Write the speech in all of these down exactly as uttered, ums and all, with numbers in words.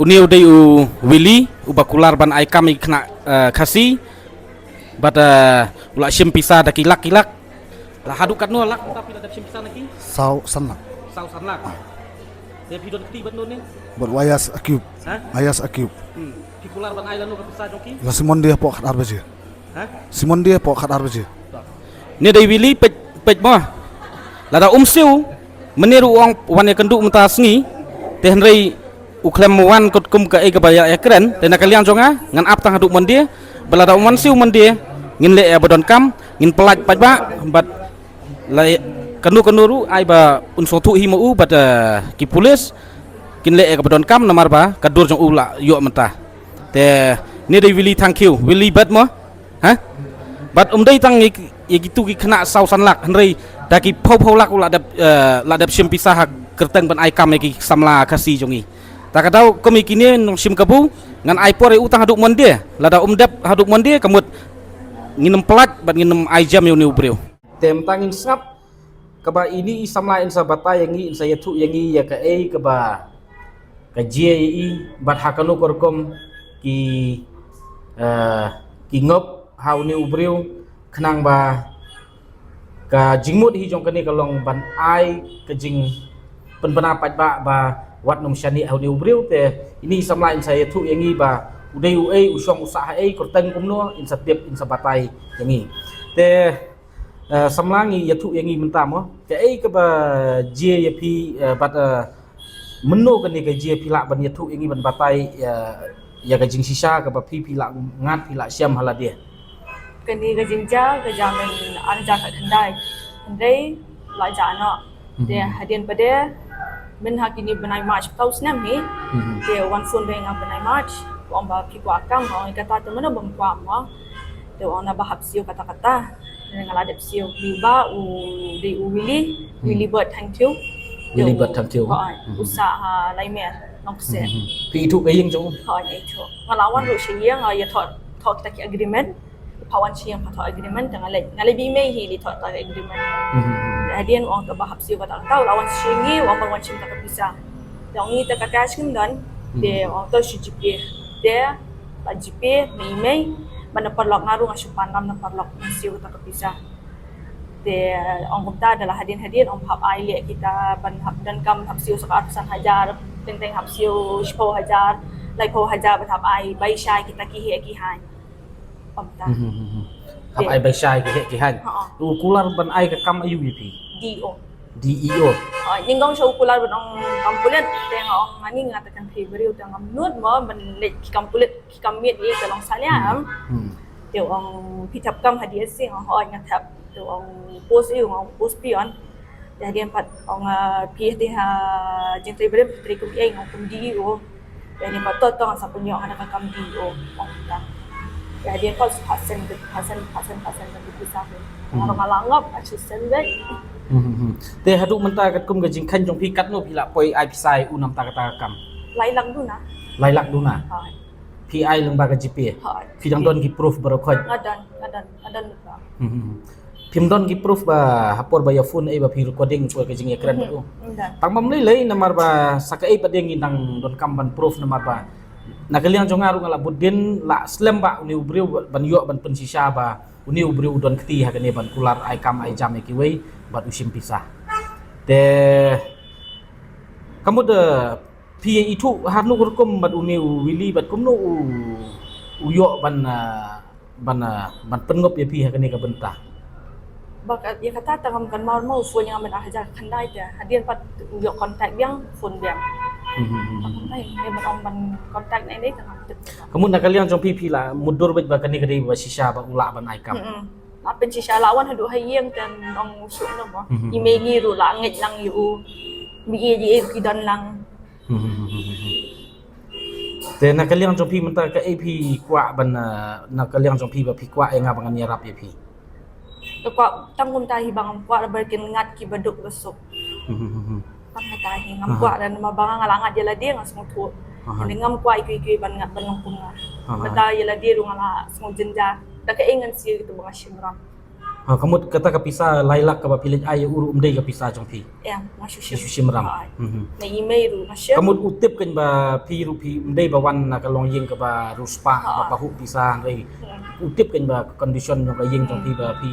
Une u dei u Willy, uba kular ban ai kam ïa ki khynnah, eh, Khasi. Bad, eh, u la shim pisa da ki lak ki lak. La haduh katno lak mynta phi la dep shim pisa na ki? Saw san lak. Saw san lak. Te phi don kti bad no ne? Bad u Ayas Akub. Ha? Ayas Akub. Hmm. Phi kular ban ai lano ka pisa jong ki? La shim Monday hapoh khatar baje. Ha? Shim Monday hapoh khatar baje. Ne dei Willy, peit, peit mo. Lada um siew, mynne ruh u ong wan ïakynduh mynta sngi. Te hynrei u khlem wan katkum kaei kaba ïa, ïakren, te na ka liang jong nga ngan ap tang haduh Monday. Bad lada um wan siew Monday, ngin leh ïa ba donkam, ngin pyllait paidbah, bad la kano kano ruh ai ba un sngewthuh hi ma u bad, eh, ki pulit, kin leh ïa kaba donkam namar ba ka dur jong u la ïoh mynta. Te ne dei Willy, thank you. Willy bad mo. Ha? Bad um dei tang ïa ki, ïa kitu ki khynnah saw san lak, hynrei da ki phew phew lak u la dep, eh, la dep shim pisa ha kyrteng ban ai kam ïa ki samla Khasi jong ngi. Ta ka daw kum ïa kine nongshim kabu, ngan ai por ïa u tang haduh Monday. Lada um dep haduh Monday, ka mut ngin ym pyllait bad ngin ym ai jam ïa une u briew. Te mynta ngin sngap kaba ine i samla in sa batai ïa ngi, in sa ïathuh ïa ngi ïa kaei kaba ka jia ïa i, bad ha kano ka rukom ki, eh, ki ngop ha une u briew, khnang ba ka jingmut hi jong kane ka long ban ai ka jingpynbna paidbah ba wat nym shaniah ha une u briew. Te ine i samla in sa ïathuh ïa ngi ba u dei uei, u shong u sah haei, kyrteng kumno, in sa tip, in sa batai ïa ngi. Te Eh, samla, ngi ïathuh ïa ngi mynta mo. Kaei kaba jia ïa phi, eh, bad, eh, mynno kane ka jia phi lah ban ïathuh ïa ngi ban batai, eh, ïa ka jingshisha kaba phi, phi lah ngat, phi lah shem ha lade. Kane ka jingjia ka jia mynne ar hajar khatkhyndai. Hynrei la jia noh. Te hadien pat de mynha kine bnai March, phew snem hi. Te wan phone bad nga bnai March, u ong ba phi kwah kam, nga ong kata te mynno bym kwah mo. Te u ong naba hap siew katta katta. Nga la dep siew. Uba u dei u Willy, Willy Bird Thangthiew. Willy Bird Thangthiew. Hooid, u sah ha Laimer, Nongksen. Phi ithuh ka ïing jong u? Hooid, ithuh. Nga la wan ruh sha ïing, nga ïathoh, thoh kita ki agreement. Pha wan sha ïing pha thoh agreement, te nga leit, nga leit bad i mei hi, leit thoh ta ka agreement. Hadien u ong te ba hap siew katta katta, u la wan sha ïing, u ong ban wan shim ta ka pisa. Te ong ïa ta ka cash ngim don, te ong to shu GPay. Te la GPay na i mei, bad na paralok nga ruh nga shu pan ram na paralok, ban siew ta ka pisa. Te ong kumta da la hadien hadien ong hap ai leh kita ban hap donkam hap siew sa ka arphew san hajar, teng teng hap siew shiphew hajar, laiphew hajar ban hap ai bai shai kita ki heh ki haiñ. Ong ta. Hap ai bai shai ki heh ki haiñ. U kular ban ai ka kam aïu ïa phi? DEO. DEO. Nyngkong sha u kular ban ong kam pulit, te nga ong ani nga te kan phi briew te ngam nud mo ban leit ki kam pulit ki kam miet ïa ka long salia am. Te ong phi thep kam ha DSC, nga ong hooid nga thep. Te ong post aïu, nga ong post peon. Te hadien pat ong phi te ha jingtrei briew, trei kum ei, nga ong kum DEO. Te hadien pat to to nga sa pynïoh ha ka kam DEO, ong ta. Te hadien pat phasen phasen phasen phasen ka pisa. Nga la ngop, nga shu send back. Te haduh mynta katkum ka jingkheiñ jong phi katno phi la poi ai pisa ïa u namar kata ka kam? Lai lak duna. Lai lak duna. Phi ai lyngba ka GPay? Phi dang don ki proof baroh khoit? Nga don, nga don, nga don lypa. Phim don ki proof ba ha por ba ïa phone ei ba phi recording por ka jingïakren bad u? Tang bym lei lei namar ba sa kaei pat de ngi dang donkam ban proof namar ba na ka liang jong nga ruh nga la bud dien la slem ba une u briew ban ïoh ban pynshisha ba une u briew u don kti ha kane ban kular ai kam ai jam ïa kiwei bad u shim pisa. Te ka mut, eh, phi ïa ithuh ha kano ka rukom bad une u Willy bad kumno u, u ïoh ban, eh, ban, eh, ban pynngop ïa phi ha kane ka bynta? Ba ka, ïa kata tang ngam kynmaw mo, u phone ïa nga mynta hajar khyndai te. Hadien pat u ïoh contact biang, phone biang. Tang kumta ïa ban ong ban contact na ine tang ngam tip. Ka mut na ka liang jong phi phi la mutdur beit ba kane ka dei ba shisha ba u lah ban ai kam? La pynshisha, la wan haduh ha ïing te ong u shu noh mo. I mei ngi ruh la ngeit lang ïa u. Mih ïa ïa ki don lang. Te na ka liang jong phi mynta kaei phi kwah ban, eh, na ka liang jong phi ba phi kwah ïa nga ba ngan ïarap ïa phi? Te kwah tang kumta hi ba ngam kwah ba kin ngat kiba duk ba suk. Tang kata hi ngam kwah, da namar ba nga la ngat ïa lade nga sngewthuh. Ngam kwah ïa kiwei kiwei ban ngat ban long kum nga. Mynta ïa lade ruh nga la sngew jynjar. Da kaei ngan siew kito ba nga shim ram. Ha, ka mut kata ka pisa lai lak kaba phi leit ai ïa u ruh ym dei ka pisa jong phi. Em, nga shu shim. Shu shim ram. Ha. Mhm. Na i mei ruh nga shim. Ka mut u tip kein ba phi ruh phi ym dei ba wan na ka longïing kaba riewspah, ha, ba pahuh pisa hynrei. Hmm. U tip kein ba condition jong ka ïing jong phi, hmm, ba phi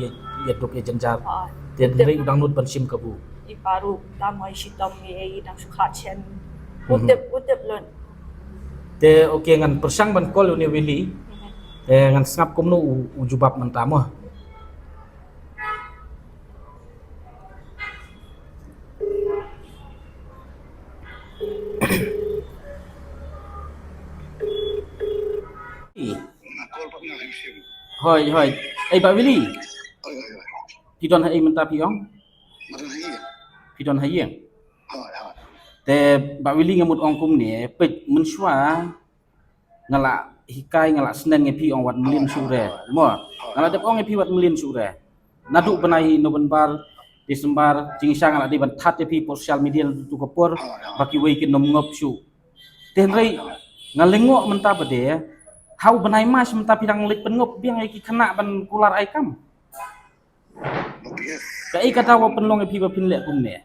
ïa duk ïa jynjar. Ha. Te hynrei u dang nud ban shim kabu. I pa ruh dang ai shitom, i dang shu kha chen. U tip, u tip lut. Te okay, ngan pyrshang ban call une u Willy. Mhm. Te ngan sngap kumno u, u jubab mynta mo. Hoi, hoi. Ei, Bah Willy. Hoi, hoi, hoi. Phi don ha ei mynta phi ong? Nga don ha ïing. Phi don ha ïing? Hoi, hoi. Te Bah Willy nga mut ong kumne, peit mynshuwa nga la hikai, nga la sneng ïa phi ong wat mlien shuh re. Mo, nga la dep ong ïa phi wat mlien shuh re. Naduh bnai November, December, jingshisha nga la dei ban that ïa phi por social media tu ka por, ba kiwei kin ym ngop shuh. Te hynrei nga lyngngoh mynta ba dei ha u bnai March mynta phi dang leit pynngop biang ïa ki khynnah ban kular ai kam. Obvious. Kaei kata wa pynlong ïa phi ba phin leh kumne?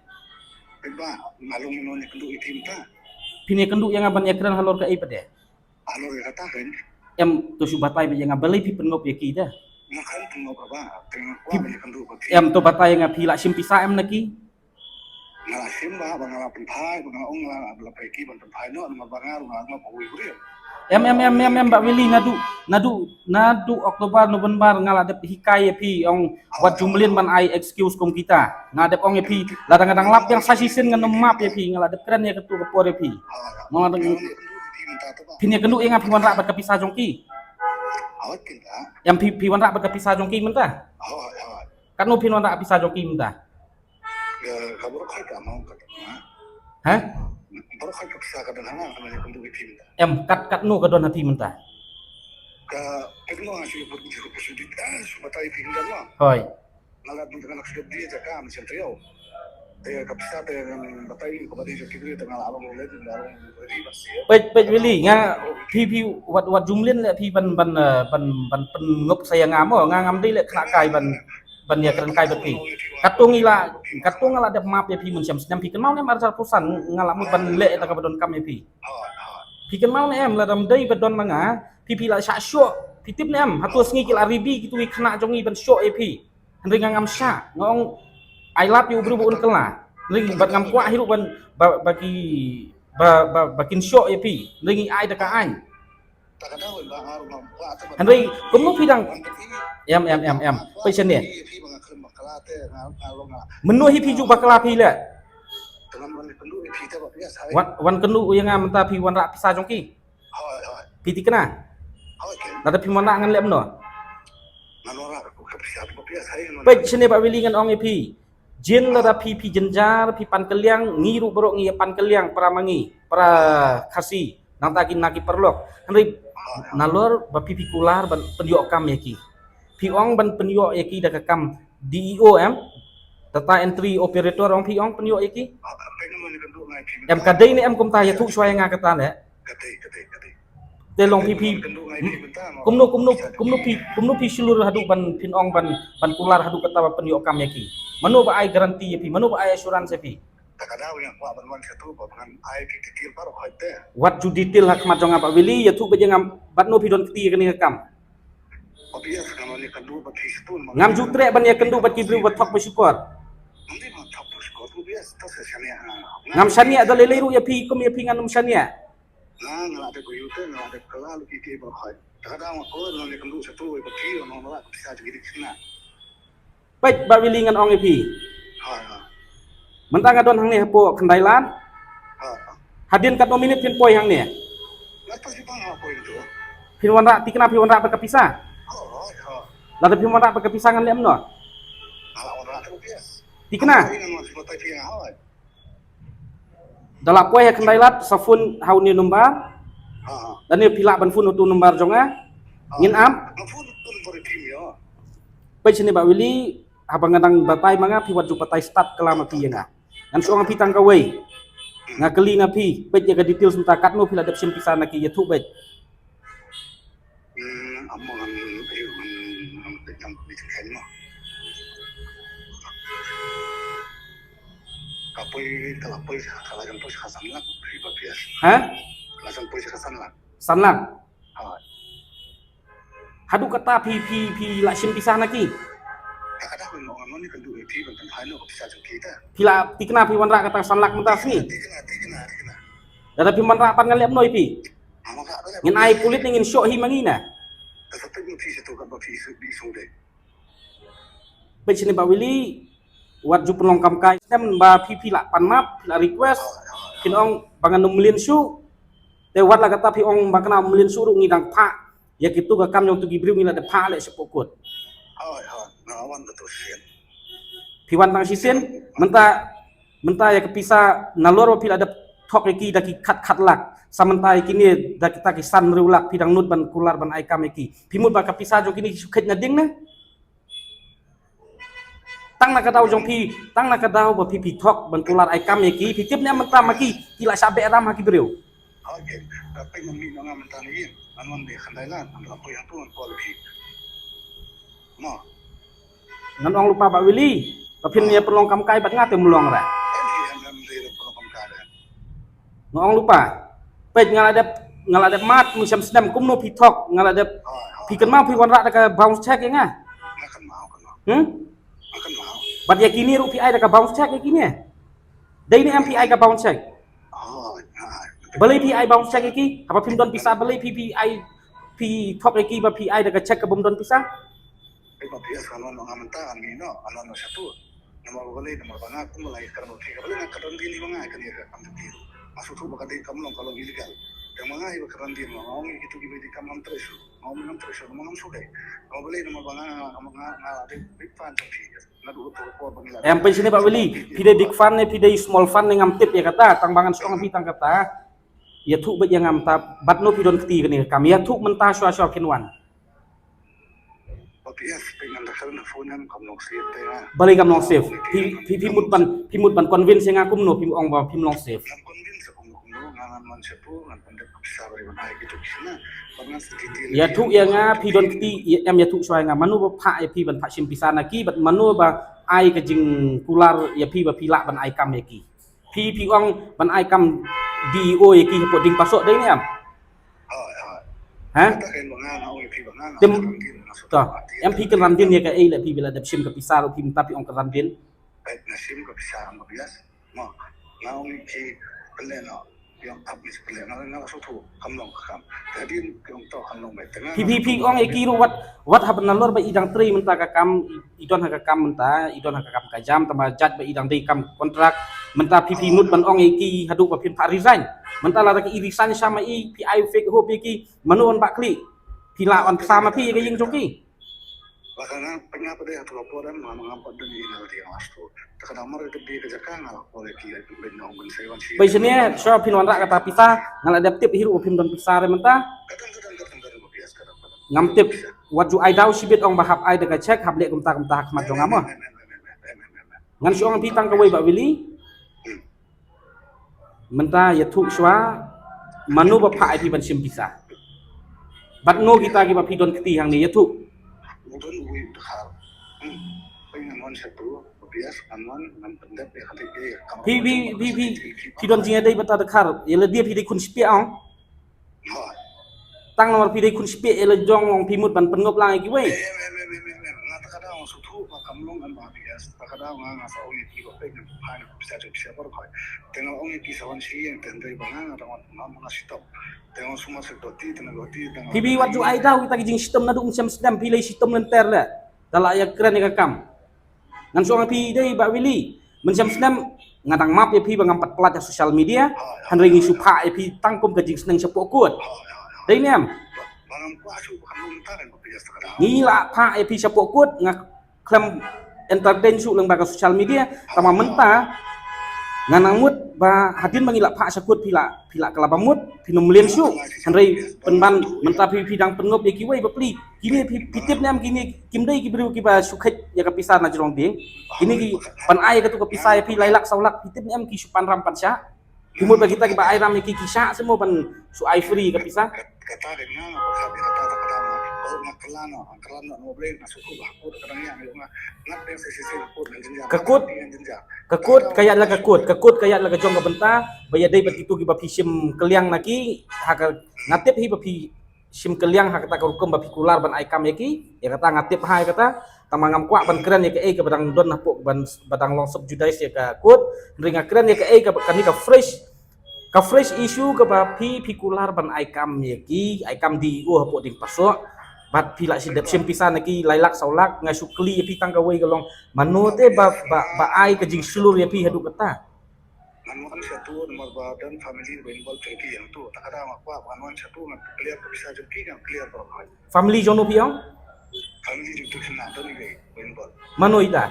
Peit ba nga long, nga ïakynduh ïa phi mynta. Phin ïakynduh ïa nga ban ïakren halor kaei pat de? Halor ïa kata kan. Em, to shu batai beit ïa nga balei phi pynngop ïa ki de? Nga khlem pynngop ba, te nga kwah ban ïakynduh bad phi. Em, to batai ïa nga, phi la shim pisa em na ki? Nga la shim ba, ba nga la pynphai, ba nga la ong nga la, la pynphai ki ban pynphai noh, namar ba nga ruh nga la ngop ha uwei u briew. Em, em, em, em, em, Bah Willy, naduh, naduh, naduh October, November nga la dep hikai ïa phi, ong wat ju mlien ban ai excuse kum kita. Nga dep ong ïa phi, lada nga dang lap biang sa shisien ngan ym map ïa phi, nga la dep kren ïa katu ka por ïa phi. Nga la dang, phin ïakynduh ïa nga phi wanrah bad ka pisa jong ki. Em, phi, phi wanrah bad ka pisa jong ki mynta? Katno phin wanrah pisa jong ki mynta? Ka, ka baroh khoit ka amount ka don ha. Ha? Baroh khoit ka pisa ka don ha nga, ka don ha phi mynta. Em, kat, katno ka don ha phi mynta? Ka, katno nga shu put, shu put, shu dit, ah, shu batai phi mynta mo. Hoi. Nga la dun, nga la shu dit jaka, am shem tayo. Te ka pisa te ngan batai ka ba dei jong ki briew te nga la long le, nga la long le ba si. Peit, peit Willy, nga phi, phi wat, wat ju mlien le phi ban, ban, eh, ban, ban pynngop sa ïa nga mo, nga ngam dei le khynnah kai ban ban ïakren kai bad phi. Katto ngi la, katto nga la dep map ïa phi mynshem snem, phi kynmaw ne em, arhajar arphew san nga la mut ban leh ïa kata kaba donkam ïa phi. Phi kynmaw ne em, lada ym dei ba don ma nga, phi, phi la shah shoh. Phi tip ne em, hato sngi ki la ribi kitu ki khynnah jong ngi ban shoh ïa phi. Hynrei nga ngam shah, nga ong ai lad ïa u briew ba un kylla. Hynrei bad ngam kwah hi ruh ban ba, ba ki ba, ba, ba kin shoh ïa phi. Hynrei ngi ai da ka aiñ. Hynrei kumno phi dang, em, em, em, em. Peit shane. Mynno hi phi ju bakla phi leh? Wan, wan kynduh ïa nga mynta phi wanrah pisa jong ki. Phi thikna? Lada phi wanrah ngan leh kumno? Peit shane Bah Willy, ngan ong ïa phi. Jin lada phi, phi jynjar, phi pan kylliang, ngi ruh baroh ngi ïa pan kylliang, para ma ngi, para Khasi, nangta ki na ki paralok. Hynrei nalor ba phi, phi kular ban pynïoh kam ïa ki. Phi ong ban pynïoh ïa ki da ka kam D E O em? Data entry operator ong phi ong pynïoh ïa ki? Em, ka dei ne em kumta, ïathuh shuwa ïa nga kata ne. Te long phi, phi, kumno, kumno, kumno phi, kumno phi shlur haduh ban phin ong ban, ban kular haduh kata ba pynïoh kam ïa ki? Mano ba ai guarantee ïa phi? Mano ba ai assurance ïa phi? Wat ju detail ha khmat jong nga Bah Willy, ïathuh beit ïa nga, bad no phi don kti ïa kane ka kam? Ngam ju treh ban ïakynduh bad ki briew ba thok ba shukor. Ngam shaniah da lei lei ruh ïa phi, kum ïa phi ngan ym shaniah. Peit Bah Willy, ngan ong ïa phi. Mynta nga don hangne hapoh Khyndailad. Hadien katno minit phin poi hangne? Phin wanrah, thikna phin wanrah bad ka pisa? Lada phin wanrah bad ka pisa ngan leh kumno? Thikna. Da lah poi ha Khyndailad sa phone ha une number. Lane phi lah ban phone ha utu number jong nga. Ngin ap. Peit shane Bah Willy, haba nga dang batai ma nga, phi wat ju batai stad klam ma phi ïa nga. Ngan shu ong ïa phi tang kawei. Nga kylli na phi, peit ïa ka details mynta, katno phi la dep shim pisa na ki, ïathuh beit. Ka poi, ka la poi, ka la jan poi sha ka san lak, phi ba phi. Ha? Ka la jan poi sha ka san lak. San lak. Ha. Haduh kata phi, phi, phi la shim pisa na ki? Ka kata phi ong ngan ong ni kan duh phi ban pynphai noh ka pisa jong ki ta. Phi la tikna phi wanrah kata san lak mynta sngi? Tikna, tikna, tikna. Lada phi wanrah pat ngan leh noh ïa phi. Ngin ai pulit ne ngin shoh hi ma ngi na. Ka sa pynmih phi sha tu ka ba phi su bi sung de. Peit shane Bah Willy, wat ju pynlong kam kai snem ba phi, phi lah pan map, phi lah request, phin ong ba ngan ym mlien shuh. Te wat la kata phi ong ba kane ym mlien shuh ruh ngi dang phah ïa kitu ka kam jong tu ki briew, ngi la dep phah leh shapoh kot. Hooid, hooid, nga wan katu shisien. Phi wan tang shisien, mynta, mynta ïa ka pisa nalor ba phi la dep thok ïa ki da ki khat khat lak. Sa mynta ïa kine da kita ki san hynriew lak phi dang nud ban kular ban ai kam ïa ki. Phi mut ba ka pisa jong kine ki shu kheit na ding ne? Tang na ka daw jong phi, tang na ka daw ba phi, phi thok ban kular ai kam ïa ki, phi tip ne em mynta ma ki ki la shah beh ram ha ki briew. Okay, ka pynmih nga mynta ne ïa, ngan wan de khandai lan, ngan la poi ha tu ngan call phi. Mo. Ngan ong lypa Bah Willy, ba phin ïa pynlong kam kai bad nga te ym long re. Em, em, em, de pynlong kam kai re. Nga ong lypa. Peit nga la dep, nga la dep mad, mynshem snem kumno phi thok, nga la dep. Phi kynmaw phi wanrah da ka bounce check ïa nga? Nga kynmaw, kynmaw. Hmm? Nga kynmaw. Bad ïa kine ruh phi ai da ka bounce check ïa kine. Dei ne em phi ai ka bounce check? Oh, nga ai. Balei phi ai bounce check ïa ki? Haba phim don pisa balei phi, phi ai, phi thok ïa ki ba phi ai da ka check ka bym don pisa? Peit ba phi ïa sa ngan ong nga mynta ngan mih noh, ngan ong noh shatu. Namar ba balei, namar ba nga kum ba la ïa kren bad phi, ka balei nga kren dien hi ba nga ïa kane ka kam dien. Nga sngewthuh ba ka dei kam long, ka long illegal. Tang ba nga ïa ba kren dien, nga ong ïa kitu kiba dei kam ngam trei shuh. Nga ong ngam trei shuh, namar ngam shu dei. Namar balei, namar ba nga, nga, nga, nga dei big fan jong phi. Naduh kato ka por ba ngi la. Em, peit shane Bah Willy, phi dei big fan ne phi dei small fan ne ngam tip ïa kata, tang ba ngan shu ong phi tang kata. Ïathuh beit ïa nga mynta, bad no phi don kti kane ka kam, ïathuh mynta shuwa shuwa phin wan. Balei kam long safe? Phi, phi, phi mut ban, phi mut ban convince ïa nga kumno phi ong ba phim long safe? Ïathuh ïa nga phi don kti, ïa, em ïathuh shuwa ïa nga mano ba phah ïa phi ban phah shim pisa na ki bad mano ba ai ka jingkular ïa phi ba phi lah ban ai kam ïa ki. Phi, phi ong ban ai kam D E O ïa ki hapoh Diengpasoh dei ne em? Hooid, hooid. Ha? Kata ka ong ba nga, nga ong ïa phi ba nga, nga. Tem, kynran dien, nga shu to. Em phi kynran dien ïa kaei leh phi ba la dep shim ka pisa ruh phi mynta phi ong kynran dien? Peit nga shim ka pisa em ba bias. Mo, nga ong ïa phi pynleh noh. Phi ong ap phi pynleh noh, nga shu thuh kam long ka kam. Te hadien phi ong to kam long beit. Te nga. Phi, phi, phi ong ïa ki ruh wat, wat haba nalor ba i dang trei mynta ka kam, i don ha ka kam mynta, i don ha ka kam ka jam, tang ba jait ba i dang dei kam kontrak, mynta phi, phi mut ban ong ïa ki haduh ba phin phah resign. Mynta lada ki resign sha ma i, phi ai fake hope ïa ki, mano wan bah khlieh? Phi lah wan pisa ma phi ïa ka ïing jong ki. Ba ka nga pynïap dei ha tu ka por em, nga ngam pat don ïa nga la dei nga stu. Te ka dang mar ka dei ka jaka nga la call ïa ki, ïa ki ben ong ben sei wan shi. Peit shane, shuwa phin wanrah kata pisa, nga la dep tip hi ruh phim don pisa re mynta. Ka dang, ka dang, ka dang, ka dang, ka dang, ka dang. Ngam tip, wat ju ai daw shibit ong ba hap ai da ka check, hap leh kumta kumta ha khmat jong nga mo. Ngan shu ong phi tang kawei Bah Willy. Mynta ïathuh shuwa mano ba phah ïa phi ban shim pisa. Bad no kita kiba phi don kti hangne ïathuh. Phi, phi, phi, phi don jingïadei bad ta Dkhar. Ïa lade phi dei khun shipeh ong. Tang namar phi dei khun shipeh ïa la jong long phi mut ban pyngop lang ïa kiwei. Em, em, em, em, em, em. Nga ta ka daw nga sngewthuh ba kam long em ba bias. Ta ka daw nga, nga sa ong ïa ki ba peit nga phai na pisa jong pisa por khoi. Te nga ong ïa ki sa wan shi ïeng te hynrei ba nga nga dang wan nga ma nga shitom. Te nga sumar sa doti te nga doti te nga. Phi bi wat ju ai daw kita ki jingshitom naduh mynshem snem phi lei shitom lynter le. Da la ïa kren ïa ka kam. Ngan shu ong ïa phi dei Bah Willy. Mynshem snem nga dang map ïa phi ba ngam pat pynlait ha social media. Hynrei ngi shu phah ïa phi tang kum ka jingsneng shapoh kot. Dei ne em? Ngi la phah ïa phi shapoh kot, nga khlem entertain shuh lyngba ka social media. Tang ba mynta nga nang mut ba hadien ba ngi la phah sha kot phi la, phi la kylla ba mut, phin ym mlien shuh. Hynrei pynban mynta phi, phi dang pyngop ïa kiwei ba pli. Kine phi, phi tip ne em kine kim dei ki briew kiba shu kheit ïa ka pisa na jrong dieng. Kine ki ban ai katu ka pisa ïa phi lai lak saw lak, phi tip ne em ki shu pan ram pan shah. Ki mut ba kita kiba ai ram ïa ki ki shah seh mo ban shu ai free ka pisa. Kata ka nga, kata, kata, kata. Ka kut ka ïaid la ka kut, ka kut ka ïaid la ka jong ka bynta ba ïadei bad kito kiba phi shim kylliang na ki, ha ka, nga tip hi ba phi shim kylliang ha kata ka rukom ba phi kular ban ai kam ïa ki, ïa kata nga tip ha ïa kata. Tang ma ngam kwah ban kren ïa kaei kaba dang don hapoh ban, ba dang long subjudice ïa ka kut. Hynrei nga kren ïa kaei kaba, kane ka fresh, ka fresh issue kaba phi, phi kular ban ai kam ïa ki, ai kam D E O hapoh Diengpasoh. Bad phi la shi dep shim pisa na ki lai lak saw lak, nga shu kylli ïa phi tang kawei ka long, mano te ba, ba, ba ai ka jingshlur ïa phi haduh kata? Ngan wan sha tu namar ba don family ba involve jong ki ïa tu. Ta ka daw nga kwah ba ngan wan sha tu ngan clear ka pisa jong ki, ngan clear baroh. Family jong no phi ong? Family jong tu khynnah don iwei ba involve. Mano ita?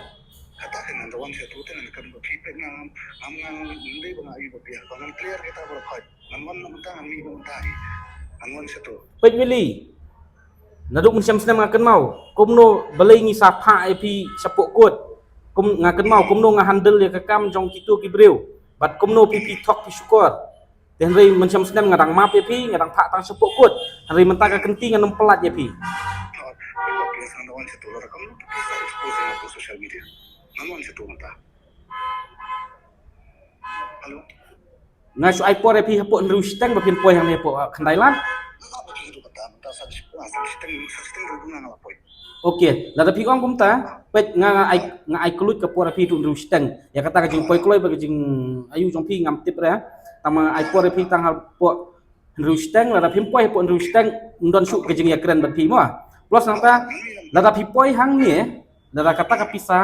Kata ka ngan da wan sha tu te ngan kan ba phi pek ngan, ngan, ngan, ngan dei ba nga ïohi ba phi ba ngan clear kita baroh. Ngan wan na mynta, ngan mih na mynta hi. Ngan wan sha tu. Peit Willy. Naduh mynshem snem nga kynmaw kumno balei ngi sa phah ïa phi shapoh kut. Kum nga kynmaw kumno nga handle ïa ka kam jong kito ki briew. Bad kumno phi, phi thok phi shukor. Te hynrei mynshem snem nga dang map ïa phi, nga dang phah tang shapoh kut. Hynrei mynta ka kynti ngan ym pynlait ïa phi. Hello. Nga shu ai por ïa phi hapoh hynriew shiteng ba phin poi hangne hapoh, ah, Khyndailad. Okay, lada phi ong kumta, peit nga, nga ai, nga ai kylluid ka por ïa phi haduh hynriew shiteng. Ïa kata ka jingpoi kloi bad ka jingayu jong phi ngam tip re. Tang ma ai por ïa phi tang hapoh hynriew shiteng, lada phim poi hapoh hynriew shiteng, ym don shuh ka jingïakren bad phi mo. Plus nangta, lada phi poi hangne, lada kata ka pisa,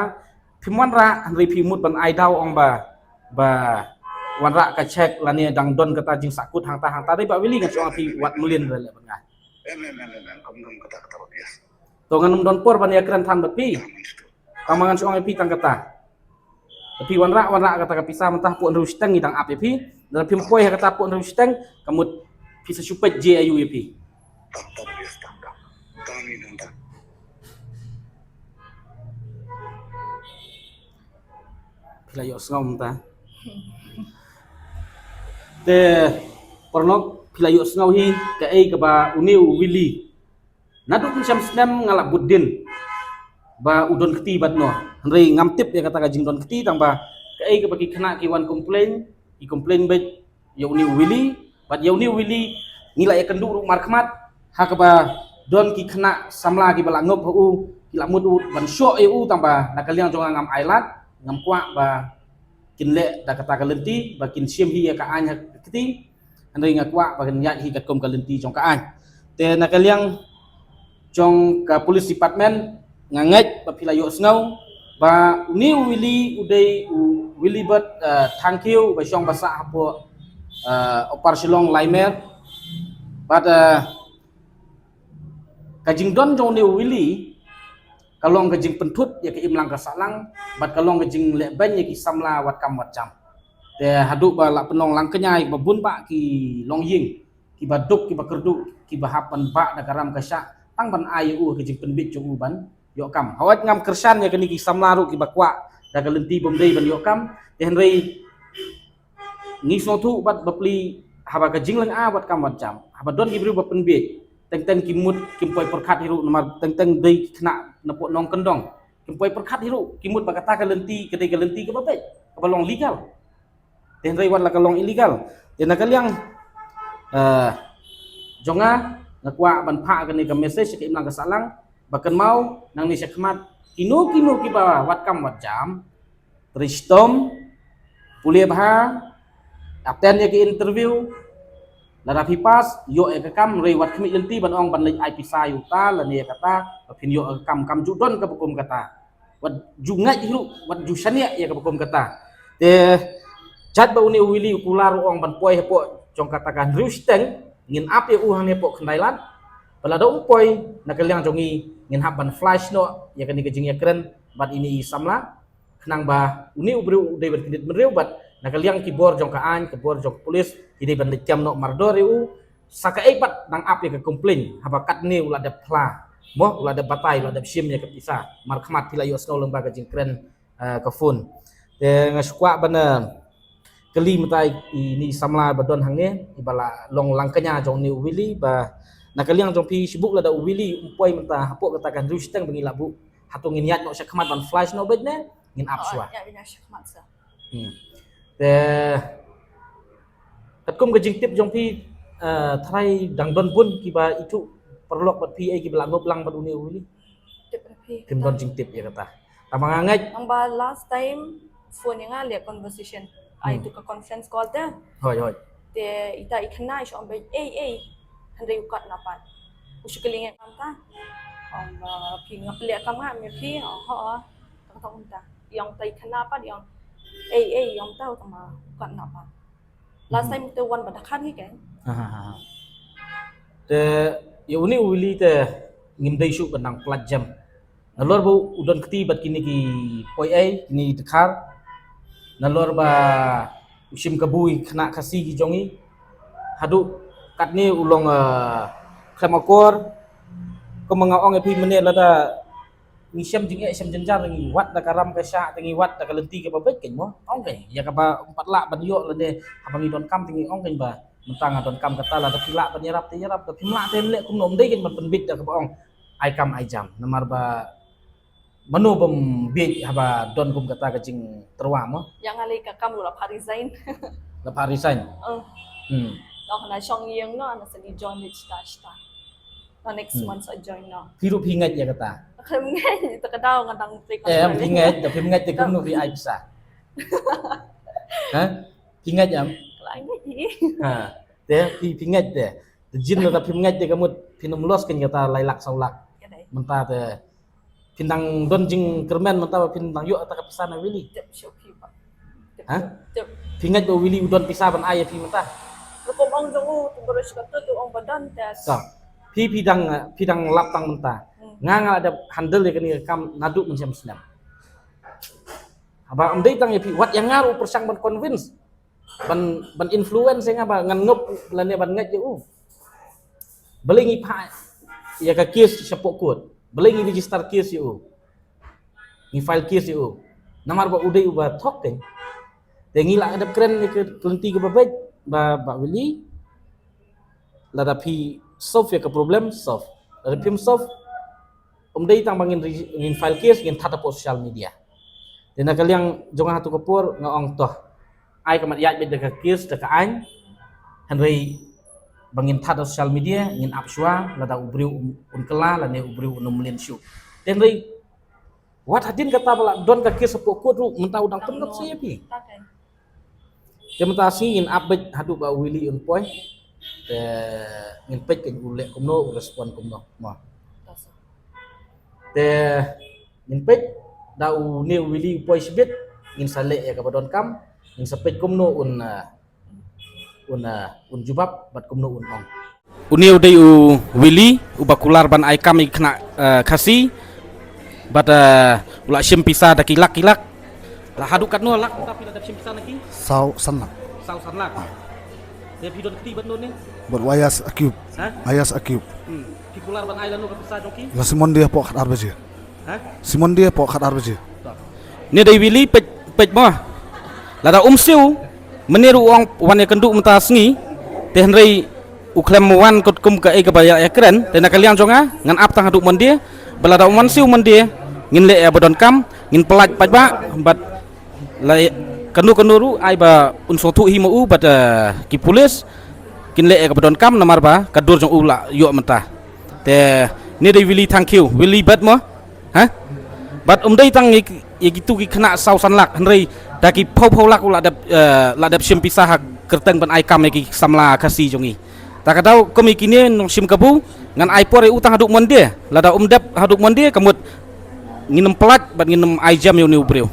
phim wanrah, hynrei phi mut ban ai daw ong ba, ba wanrah ka check lane dang don kata jingsahkut hangta hangta dei ba Willy, nga shu ong phi wat mlien re leh bad nga. Em, em, em, em, em, kam don kata, kata ba bias. To ngan ym don por ban ïakren than bad phi. Tang ma ngan shu ong ïa phi tang kata. Lada phi wanrah, wanrah kata ka pisa mynta hapoh hynriew shiteng ngi dang ap ïa phi. Lada phim poi ha kata hapoh hynriew shiteng, ka mut phi sa shu peit jia aïu ïa phi. Phi la ïohsngew mynta. Te paralok, phi la ïohsngew hi kaei kaba une u Willy. Naduh mynshem snem nga la bud dien ba u don kti bad no. Hynrei ngam tip ïa kata ka jingdon kti tang ba kaei kaba ki khynnah ki wan complain, ki complain beit ïa une u Willy, bad ïa une u Willy ngi la ïakynduh ruh markhmat ha kaba don ki khynnah samla kiba la ngop ha u, ki la mut u ban shoh ïa u tang ba na ka liang jong nga ngam ailad, ngam kwah ba kin leh da kata ka lynti ba kin shim hi ïa ka aiñ ha ka kti. Hynrei nga kwah ba kan ïaid hi katkum ka lynti jong ka aiñ. Te na ka liang jong ka police department nga ngeit ba phi la ïohsngew ba une u Willy u dei u Willibert, eh, Thangkhiew ba shong ba sah hapoh, eh, Upper Shillong Laimer. Bad, eh, ka jingdon jong une u Willy ka long ka jingpynthut ïa ka imlang ka sahlang bad ka long ka jingleh beiñ ïa ki samla wat kam wat jam. Te haduh ba la pynlong lang kñia ïa kiba bun bah ki longïing, kiba duk, kiba kyrduh, kiba hap ban bah da ka ram ka shah tang ban ai ïa u ka jingpynbit jong u ban ïoh kam. Hawai ngam kyrshan ïa kine ki samla ruh kiba kwah da ka lynti bym dei ban ïoh kam. Te hynrei ngi sngewthuh bad bapli haba ka jinglynga wat kam wat jam, haba don ki briew ba pynbieit, teng teng ki mut kim poi pyrkhat hi ruh namar teng teng dei ki khynnah napoh nongkyndong. Kim poi pyrkhat hi ruh, ki mut ba kata ka lynti ka dei ka lynti kaba beit, kaba long legal. Te hynrei wat la ka long illegal. Te na ka liang, eh, jong nga, nga kwah ban phah kane ka message sha ka imlang ka sahlang ba kynmaw nangne shakhmat kino kino kiba wat kam wat jam, trei shitom, pule bha, attend ïa ki interview. Lada phi pass, ïoh ïa ka kam, hynrei wat khmih lynti ban ong ban leit ai pisa ïa uta lane ïa kata ba phin ïoh ïa ka kam, kam ju don kaba kum kata. Wat ju ngeit hi ruh, wat ju shaniah ïa kaba kum kata. Te jait ba une u Willy u kular u ong ban poi hapoh jong kata ka hynriew shiteng, ngin ap ïa u hangne hapoh Khyndailad. Ba lada um poi na ka liang jong ngi ngin hap ban flash noh ïa kane ka jingïakren bad ine i samla. Khnang ba une u briew u dei ban kyndit bynriew bad na ka liang ki bor jong ka aiñ, ki bor jong ka police, ki dei ban leit kem noh mardor ïa u. Sa kaei pat dang ap ïa ka complain haba katne u la dep phla, mo, u la dep batai, u la dep shim ïa ka pisa. Markhmat phi la ïohsngew lyngba ka jingkren, eh, ka phone. Te nga shu kwah ban, eh, kylli mynta ine i samla ba don hangne, iba la long lang kñia jong une u Willy ba, Na ka liang jong phi, shu buh lada u Willy um poi mynta hapoh kata ka hynriew shiteng ba ngi la buh, hato ngin ïaid noh sha khmat ban flash noh beit ne ngin ap shuwa? Ïa, ïa sha khmat sa. Hmm. Te katkum ka jingtip jong phi, eh, tharai dang don bun kiba ithuh paralok bad phi, eh, kiba la ngop lang bad une u Willy? Tip na phi. Phim don jingtip ïa kata. Tang ba nga ngeit. Tang ba last time phone ïa nga leh conversation. Ai tu ka conference call te. Hoi, hoi. Te ita i khynnah i shu ong beit, ei, ei. Hynrei u kat na pat. U shu kylli ïa nga mynta. Ong ba phi, nga pynleh kam nga ïa phi. Ong ho. Tang tang mynta. I ong ta i khynnah pat i ong, ei, ei, i ong ta, u tang ba u kat na pat. Last time te wan ba da khat hi kan. Ha, ha, ha, ha. Te ïa une u Willy te ngim dei shuh ban nang pynlait jem. Nalor ba u don kti bad kine ki poi ei, kine ki dkhar. Nalor ba u shim kabu ïa ki khynnah Khasi ki jong ngi. Haduh katne u long, eh, khlem akor. Kumba nga ong ïa phi mynne, lada ngi shem jingeh shem jynjar, ngi wad da ka ram ka shah, te ngi wad da ka lynti kaba beit kein mo. Ong kein, ïa kaba ym pat lah ban ïoh lane haba ngi donkam te ngi ong kein ba mynta nga donkam kata, lada phi lah ban ïarap te ïarap, lada phim lah te leh kumno. Ym dei kein ban pynbit da kaba ong ai kam ai jam. Namar ba mano bym bieit haba don kum kata ka jingtyrwa mo. Ïa nga lei ka kam ruh la phah resign. La phah resign. Hmm. Noh na shong ïing noh, na sa ngi join leit shata shata. Na next month sa join noh. Phi ruh phi ngeit ïa kata? Khlem ngeit, te ka daw nga dang trei. Eh, phi ngeit, te phim ngeit te kumno phi ai pisa? Ha? Phi ngeit em? La ngeit hi. Ha. Te phi, phi ngeit te. Te jin lada phim ngeit te ka mut phin ym loss kein kata lai lak saw lak. Mynta te phin dang don jingkyrmen mynta ba phin dang ïoh kata ka pisa na Willy. Tip shuh phi ba. Ha? Tip. Phi ngeit ba Willy u don pisa ban ai ïa phi mynta? Rukom ong jong u, tu baroh shi katto tu ong ba don te. Phi, phi dang, phi dang lap tang mynta. Nga, nga la dep handle ïa kane ka kam naduh mynshem snem. Haba ym dei tang ïa phi, wat ïa nga ruh u pyrshang ban convince. Ban, ban influence ïa nga ba ngan ngop lane ban ngeit ïa u. Balei ngi phah ïa ka case shapoh court? Balei ngi register case ïa u? Ngi file case ïa u namar ba u dei uba thok kein. Te ngi lah dep kren ïa ka lynti kaba beit ba, ba Willy. Lada phi solve ïa ka problem, solve. Lada phim solve, ym dei tang ba ngin re-, ngin file case, ngin that hapoh social media. Te na ka liang jong nga ha tu ka por nga ong to, ai ka mat ïaid beit da ka case da ka aiñ. Hynrei ba ngin that ha social media, ngin ap shuwa lada u briew un, un kylla lane u briew un ym mlien shuh. Te hynrei wat hadien kata ba la don ka case hapoh court ruh mynta u dang pynlong sha ïa phi. Te mynta sngi ngin ap beit haduh ba u Willy un poi. Te ngin peit kein u leh kumno, u respond kumno mo. Te ngin peit da une u Willy u poi shibit, ngin sa leh ïa kaba donkam, ngin sa peit kumno un, eh, un, eh, un jubab bad kumno un ong. Une u dei u Willy uba kular ban ai kam ïa ki khynnah, eh, Khasi. Bad, eh, u la shim pisa da ki lak ki lak. La haduh katno lak mynta phi la dep shim pisa na ki? Saw san lak. Saw san lak. Te phi don kti bad no ne? Bad u Ayas Akib. Ha? Ayas Akib. Hmm. Phi kular ban ai lano ka pisa jong ki? La shim Monday hapoh khatar baje. Ha? Shim Monday hapoh khatar baje. Ne dei Willy, peit, peit mo. Lada um siew mynne ruh u ong wan ïakynduh mynta sngi. Te hynrei u khlem wan katkum kaei kaba ïa, ïakren. Te na ka liang jong nga ngan ap tang haduh Monday. Ba lada um wan siew Monday ngin leh ïa ba donkam, ngin pynlait paidbah bad la kano kano ruh ai ba un sngewthuh hi ma u bad, eh, ki pulis. Kin leh ïa kaba donkam namar ba ka dur jong u la ïoh mynta. Te ne dei Willy, thank you Willy bad mo. Ha? Bad um dei tang ïa ki, ïa kitu ki khynnah saw san lak, hynrei da ki phew phew lak u la dep, eh, la dep shim pisa ha kyrteng ban ai kam ïa ki samla Khasi jong ngi. Ta ka daw kum ïa kine nongshim kabu ngan ai por ïa u tang haduh Monday. Lada um dep haduh Monday ka mut ngin ym pynlait bad ngin ym ai jam ïa une u briew.